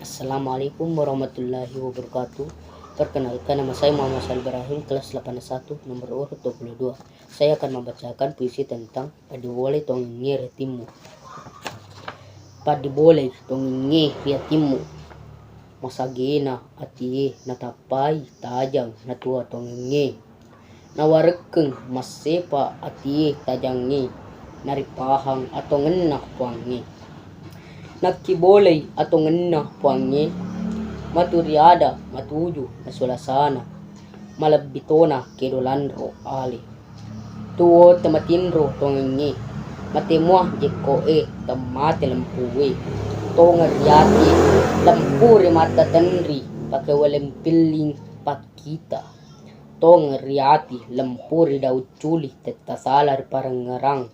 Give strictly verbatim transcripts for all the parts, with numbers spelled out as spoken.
Assalamualaikum warahmatullahi wabarakatuh. Perkenalkan, nama saya Muhammad Salih Ibrahim, kelas delapan satu, nomor urut dua puluh dua. Saya akan membacakan puisi tentang Paddibolai Tongengnge ri Atimmu. Paddibolai tongengnge ri atimmu. Masagena atie natappai tajang natua tongengnge. Nawarekkeng massepa atie tajangnge, naripahang atongenna Puangnge. Nakkibolai atongenna Puangnge, matu riada matuju nasulasana, malebbi tona kedo lanro ale. Tuo tematinro tongengnge, mate mua jekko'e temmate lempue. Tongeng riati lempu ri matta tenri, pake weleng pilling pakkita. Tongeng riati lempu ri daung culi, tettasala ri parengngerang.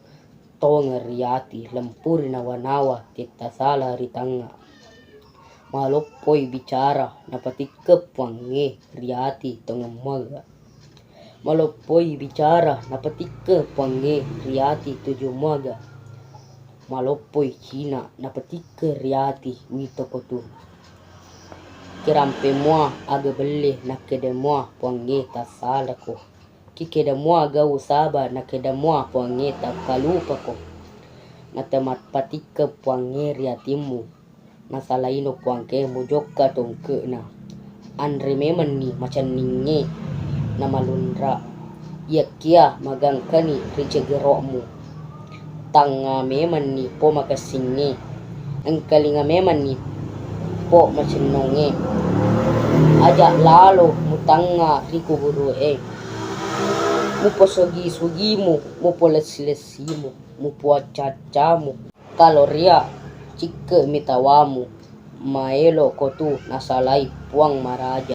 Tongeng riati lempu ri nawa-nawa, tettasala ri tangnga. Maloppoi bicara napatikkeng Puangnge riati tongeng muaga. Maloppoi bicara napatikkeng Puangnge riati tuju muaga. Maloppoi cina napatikkeng riati wito kotu. Kirampe mua aga belle, nakkeda mua Puangnge tassalako. Kikeda mua gau saba, nakeda mua Puangnge takkalupako. Natemapatikkeng Puangnge ri atimmu. Nasalaino Puangnge mujokka tongke'na. Anre memenni macenningnge namalunra. Iyakia magangkani ri cegero'mu. Tangnga memenni po makessingnge. Engkalinga memenni po macennongnge. Aja lalo mutangnga ri kuburu'e. Muposogi-sogimu, mupolessi-lessimu, mupoacca-accamu. Kaloria cikke mitawamu, maelo kotu nasalai Puang Maraja.